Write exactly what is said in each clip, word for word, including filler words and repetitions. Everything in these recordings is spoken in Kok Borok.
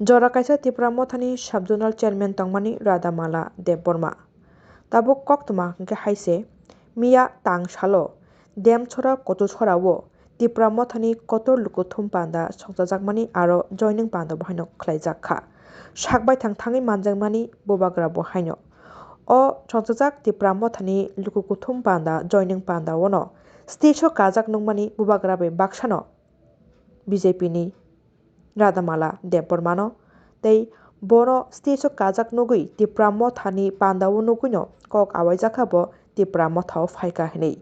Jora kaisa Tipra Mothani Sub Zonal Chairman tongmani Radhamala Debbarma. Tabuk koktwma hwnkhe hai se, miya tang salo Demchora Kochusora o Tipra Mothani kotor lukuthum panda songchajakmani aro joining panda bo haino khlaijak kha. Sak baithang thangwi manjakmani bubagra bo haino. O songchajak Tipra Mothani lukukuthum panda joining panda o no stage o kajak nukmani bubagra bai baksano B J P ni Radhamala Debbarmano tei bono stage o kajak nugwi Tipra Mothani panda o nugwino kok awaijak kha bo Tipra Motha o phaikha hinwi.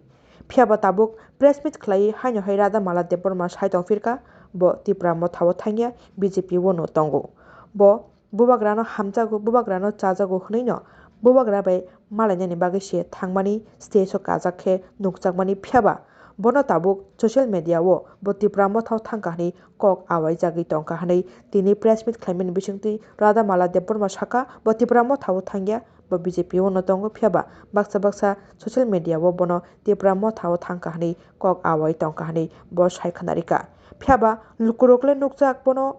Phiya ba tabuk press meet khlaiwi haino hai Radhamala Debbarma sai tongphirkha bo Tipra Motha o thangya B J P o no tongo. Bo bubagrano hamjago, bubagrano chajago hwnwino bubagra bai malainani bagwi se thangmani stage o kajak khe nukjakmani, phiya ba bono tabuk social media o bo Tipra Motha o thangkha hwnwi kok awaijagwi tongkha hwnwi tini press meet khlaimani bisingtwi Radhamala Debbarma sakha bo Tipra Motha o thangya, bo B J P o no tongo, phiya ba baksa baksa social media o bono Tipra Motha o thangkha hwnwi kok awai tongkha hwnwi bo sai khna rikha. Phiya ba lukurok le nukjak bono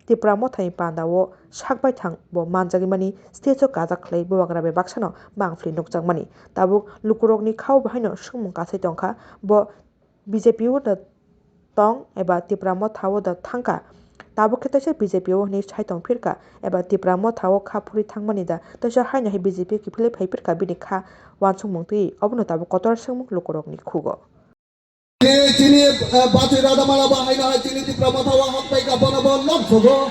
Tipra Mothani panda o sak baithang bo manjagwi mani stage o kajak khlai bubagra bai baksano mangpli nukjakmani. Tabuk lukurokni khao bo haino swngmung kasai tongkha, bo B J P o da tong eba Tipra Motha o da thangkha. Tabuk khe teisa B J P o hwnwi sai tongphirkha eba Tipra Motha o kha phuri thangmani da teisa haino hai B J P kiphilwi phaiphirkha bini kha uansukmung twi, obono tabuk kotor swngmung lukurokni khugo. Chini, chini, eh, bachwi Radhamala ba haino hai chini Tipra Motha o haptai ka bono bo lok sogo.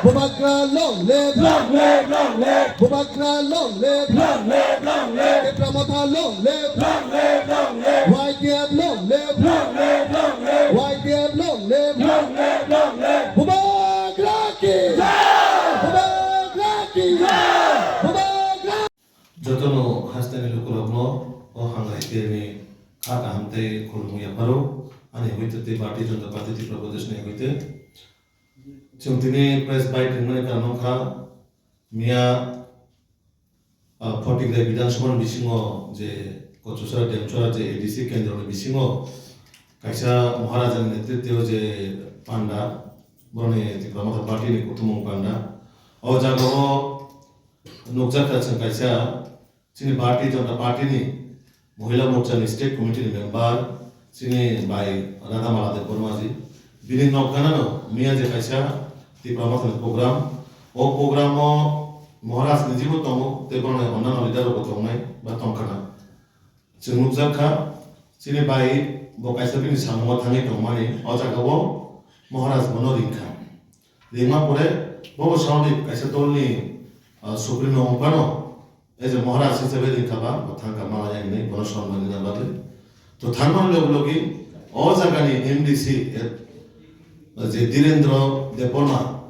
Bubagra long live. Long live, long live. Bubagra long live. Long live, long live. Tipra Motha long live. Long live, long live. Y T F long live. Long live, long live. Y T F long live. Long live, long live. Bubagra ki jai. Bubagra ki jai. Bubagra. Jotono hasteni lukurokno o hambai tei kha kaham tei khulumung yapharo ani hoite tei Bharatiya Janata Party Tripura Pradesh ni hoite. Chwng tini press bike ringmani karon wngkha miya, ah, Photigrai Bidhan Sabha ni bisingo je Kochusora Demchora je A D C kendro ni bisingo kaisa Maharajani netrityo je panda, boroni Tipra Motha Party ni kuthumung panda. O jagao nukjakha chwng kaisa chini Bharatiya Janata Party ni Mohila Morcha ni State Committee ni member, chini bai Radhamala Debbarma ji. Bini nok gana no miya je kaisa Tipra Motha ni program. O program o Maharaj ni jibo tongo, tei boroni onnano leader rok bo tongnai ba tongkhana. Chwng nukjak kha, chini bai bo kaisa bini samung o thangwi tongmani, o jaga o Maharaj bono ringkha. Ringma pore bo bo saudi kaisa dol ni, ah, supremo wng phano, ei je Maharaj hisabe ringkha ba, bo thangkha malaya hinwi bono sonman rina bagwi. To thangmani logi logi o jaga ni M D C, eh, je Dhirendra Debbarma,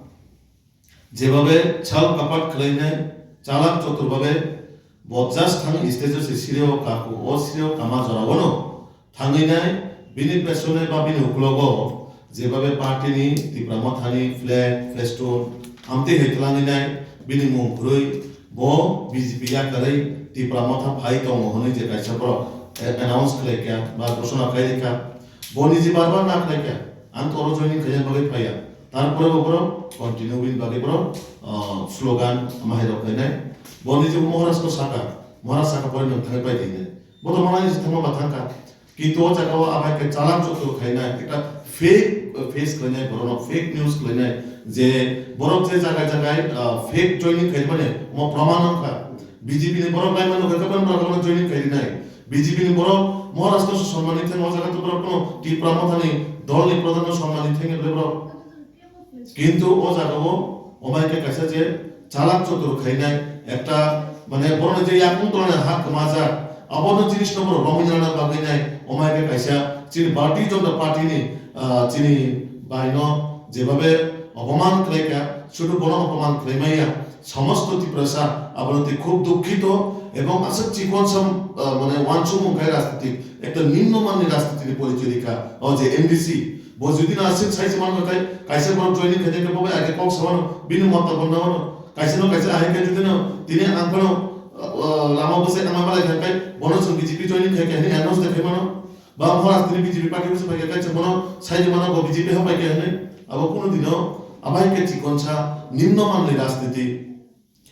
jebabe chal kapat khlainai, chalak chotur babe bo just thang stage o se sireo kaku, o sireo kama jora bono thangwi nai, bini pesone ba bini uklogo jebabe party ni Tipra Motha ni flag, festoon, amtwi hai twlangwi nai, bini mung khurui bo B J P yakarwi Tipra Motha phai tongo hwnwi je kaisa borok, eh, announce khlai kha ba ghosona khlai kha, bo niji bar bar na khlai kha, ang to oro joining khaina bagwi phaiya. Tarpore bo borok continue win bagwi borok, ah, slogan ama hai rok khainai. Bo niji Maharaj no saka, Maharaj saka pore nwng thangwi pai di hinwi. Bo to malai niji thangma ba thangkha. Kintu o jaga o abai khe chalak chotur khainai, ekta fake, uh, face khlainai, borok no fake news khlainai, je borok je jaga jaga, uh, fake joining khaimani, omo proman wngkha. B J P ni borok laimano khe borok joining khainai. B J P ni borok Maharaj no sonmani thang o jaga to borok no Tipra Motha ni dol ni pradhan no sonmani thang borok. Kintu o jaga o omai khe kaisa je chalak chotur khainai ekta, mane, borok ni je yakung tolani ha kwmajak, abono jinis no borok romwi rwna bagwi nai, omai khe kaisa chini Bharatiya Janata Party ni, ah, chini bai no jebabe opoman khlai kha, sudu bono opoman khlai maya, somosto Tiprasa abono tei khub dukhito ebong aswk chikon sam, ah, mane, wansukmung khai rajnitik, ekta nimno manni rajniti ni porichoy rikha, o je M D C, bo jodi no aswk sai se manma khe, kaisa borok joining khaijak khe bo bai age kok samano, bini mota bonna mano, kaisa no kaisa ahai khe jodi no tini ang phano, uh, lama bwsai tangma malai kha khe bono chwng B J P joining khai khe hinwi announce de khai mano, ba Maharaj tini B J P party bwsai phai khe chwng bono sai de mano bo B J P hapai khe hinwi, abo kunu dino Abai khe chikonsa nimno manlwi rajniti,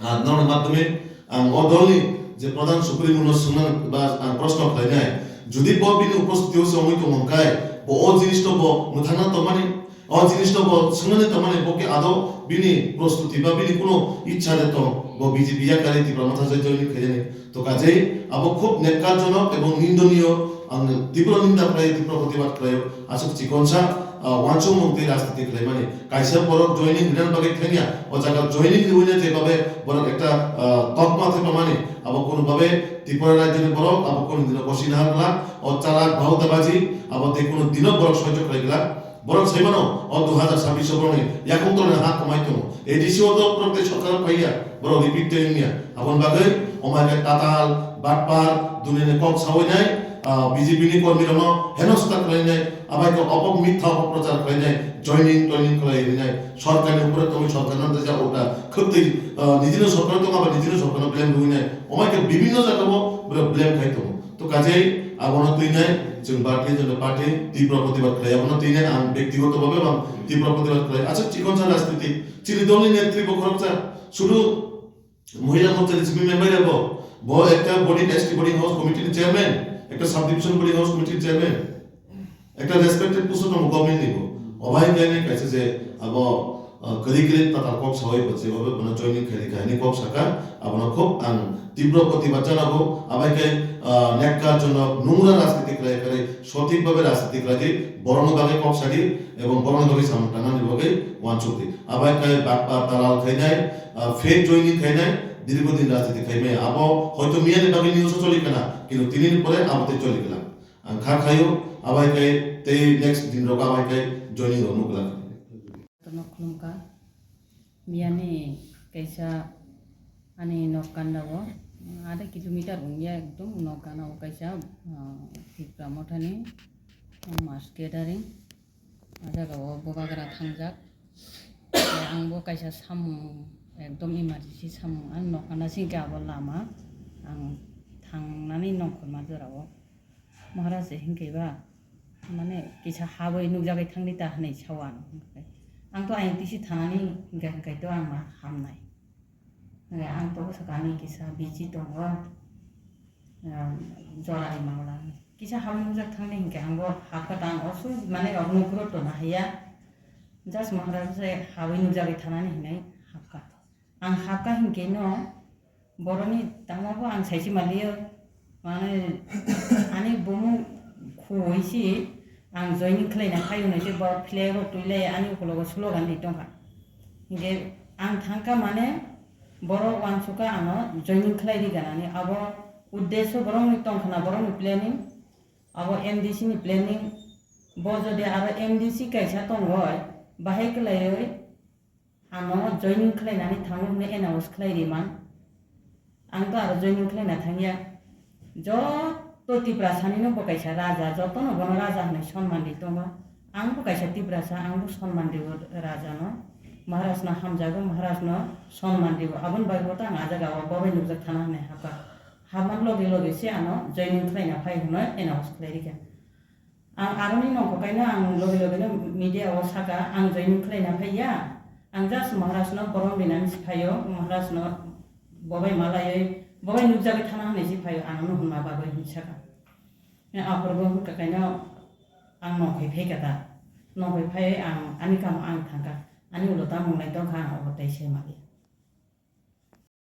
ah, norni madhyome ang o dolni je pradhan supremo no swngnani ba ang proshno khlainai, jodi bo bini upostiti o se wngwi tongmang khai, bo o jinis no bo mwthangna tongmani, o jinis no bo swngnani tongmani, bo khe ado bini prostuti ba bini kuno ichha de tong, bo B J P yakarwi Tipra Motha se join khainani. To kajei abo khub nekkarjonok ebong nindoniyo, ang tigro ninda khlaio, tigro protibad khlaio. Aswk chikonsa, ah, uansukmung tei rajniti khlaimani. Kaisa borok joining rinani bagwi thangya, o jaga joining riwina je babe borok ekta, ah, tokma thepamani. Abo kono babe Tripura rajyoni borok, abo kono dino kosi nahar glak, o chalak bhauta baji, abo tei kono dino borok soichok khlai glak. Borok sai mano, o dui hajar sabbish o borokni yakung tolni ha kwmai tongo. A D C o to borok tei sorkar phaiya, borok repeat tei wngya. Aboni bagwi omo hai khe tatal, batpar, dunini kok sawi nai, ah, B J P ni kormi rokno henosna khlai nai, abai khe opok mitha opok prochar khlai nai, joining toining khlai rinai, sorkarni upore tongwi sorkarno da ja ota khwtwi, ah, nijino sorkar tongo aba nijino sorkarno blame rwi nai, omo hai khe bibinno jagao borok blame khai tongo. To kajei abono twinai chwng Bharatiya Janata Party tibro protibad khlai, abono twinai ang bektigoto bhabe ang tibro protibad khlai. Acha chikonsa rajniti, chini dolni netri bo khoroksa, sudu Mohila Morcha ni simi member ya bo, bo ekta boarding, S T boarding house committee ni chairman, ekta subdivision boarding house committee ni chairman. Ekta respected post tongo government ni bo. Obai khe nai kaisa je abo, ah, kwrwi kwrwi tatal kok sawi bo je obo bono joining khairi kha hwnwi kok saka, abono khub ang tibro protibad janago. Abai khe, ah, nekka jonok nungra rajniti khlai khlai sothik bhabe rajniti khlai di, borokno bagwi kok sadi ebong borokno bagwi samung tangnani bagwi uansuk di. Abai khe bakpa dalal khainai, ah, fake joining khainai, dirgo din rajniti khaimaya. Abo hoito miyani bagwi news o choli kana, kintu tinini pore abo tei choli kana. Ang kha khaio, abai khe tei next din rok abai khe joining rok nukla. Tono khulumkha. Miyani kaisa ani nok kanda o, adha kilometer wngya ekdom nok gana o kaisa, ah, Tipra Mothani, ah, mass gathering. O jaga o bubagra thangjak. Tei ang bo kaisa samung ekdom emergency samung ani nok kanda singkhe abo lama ang thangnani nongkhorma jora o. Maharaj se hinkhe ba, mane, kisa habwi nukjagwi thangdi ta hwnwi sao ano. Ang to ayang tisi thanani hinkhe, hinkhe to ang ma hamnai. Hinkhe ang to bwswk ani kisa busy tongo, um, jorani mamla. Kisa habwi nukjak thangdi hinkhe ang bo hapkha ta ang osu, mane, rok nukro tona haiya. Just Maharaj se habwi nukjagwi thanani hinwi hapkha. Ang hapkha hinkhe no borokni tangma bo ang saisi manliyo, mane ani bumung khuwi si ang joining khlaina phaio hwnwi se borok flag rok twi lai ani ukologo slogan di tongkha. Hinkhe ang thangkha mane borok uansukha ano joining khlai ri ganani abo uddesho borokni tongkhana borokni planning abo M D C ni planning bo jodi aro M D C kaisa tongoi bahai kwlaioi Ano joining khlainani thango hwnwi announce khlai rimang. Ang to aro joining khlaina thangya. Joto Tiprasani no bo kaisa raja, jotono bono raja hwnwi sonman ri tongo. Ang bo kaisa Tiprasa, ang bo sonman rio raja no. Maharaj no hamjago, Maharaj no sonman rio. Aboni bagwi bo to ang ah jaga o bobai nukjak thana hwnwi hapkha. Hapmani loge loge se ano joining khlaina phai hwnwi announce khlai rikha. Ang aroni nongkho kaino ang loge loge no media o saka, ang joining khlaina phaiya. Ang just Maharaj no borom binani si phaio, Maharaj no bobai malaioi, bobai nukjagwi thana hwnwi si phaio, ano no hwnma bagwi hwnwi saka. Aphuru bo hwnkha kaino ang nongkhoi phaikha ta. Nongkhoi phaioi ang ani kamo ang thangkha. Ani ulo tamo wngnai tongkha ang obo tei se maliya.